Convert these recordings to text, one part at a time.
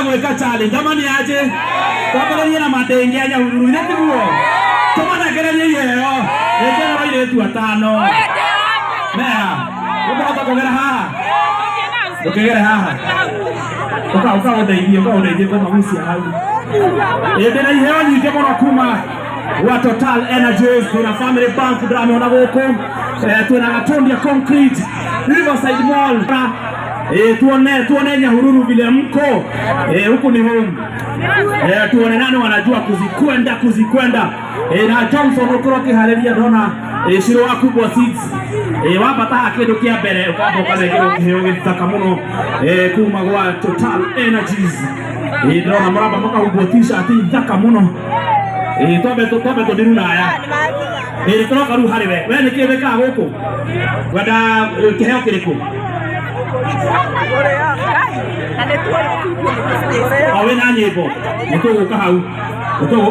Gwĩka challenge ama nĩ aje twambĩrĩrie na matenge a Nyahururu ithe tiguo tũmanengererie iheo rĩngĩ na airĩtu atano mea ũkũhota kũgera haha ndũkĩgere haha ũka ũka ũndeithie ũka ũndeithie kũmagucia hau. Ĩndĩ na iheo nyingĩ mũno kuma gwa Total Energies, twĩna Family Bank ndĩramĩona gũkũ. Twĩna Gatundia Concrete, Riverside Mall. Tuone Nyahururu vile mko. Huku ni home. Tuone nani wanajua kuzikwenda kuzikwenda. Na Johnson ukorwo ũkĩharĩria ndona Shiro wa Kubwa Seeds. Wambata haha kĩndũ kĩa mbere ũkamba ũkanengerwo kĩheo gĩthaka mũno kuma gwa Total Energies. Ndĩrona mũramba mũkahumbwo t-shirt thaka mũno. Twambe tũthiru naya. Tũroka rĩu harĩ we. We nĩkĩ wĩkaga gũkũ? Wenda kĩheo kĩrĩkũ? O wĩna nyĩmbo. Nĩtũgũka hau. Nĩtũgũ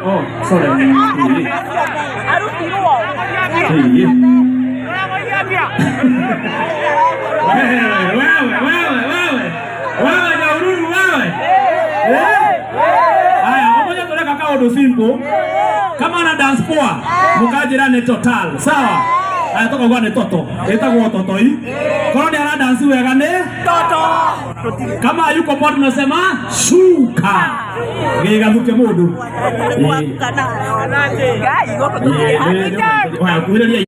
oh, sorry. Ĩĩ. Wewe, wewe, wewe, wewe. Wewe Nyahururu wewe. Eh? Haya, ũmũthĩ tũreka kaũndũ simple. Kama ana dance poa, mũkanjĩra nĩ Total. Sawa? Haya tũkauga nĩ Toto. Ĩtagwo Toto i. Korwo nĩ ara dance wega nĩ Toto. Kama yuko poa tunasema shuka. Gĩgathuke mũndũ. Kana. Ngai, gũkũ Ĩĩ, tũtirĩ. ĩĩ, ĩĩ, kuhĩrĩria.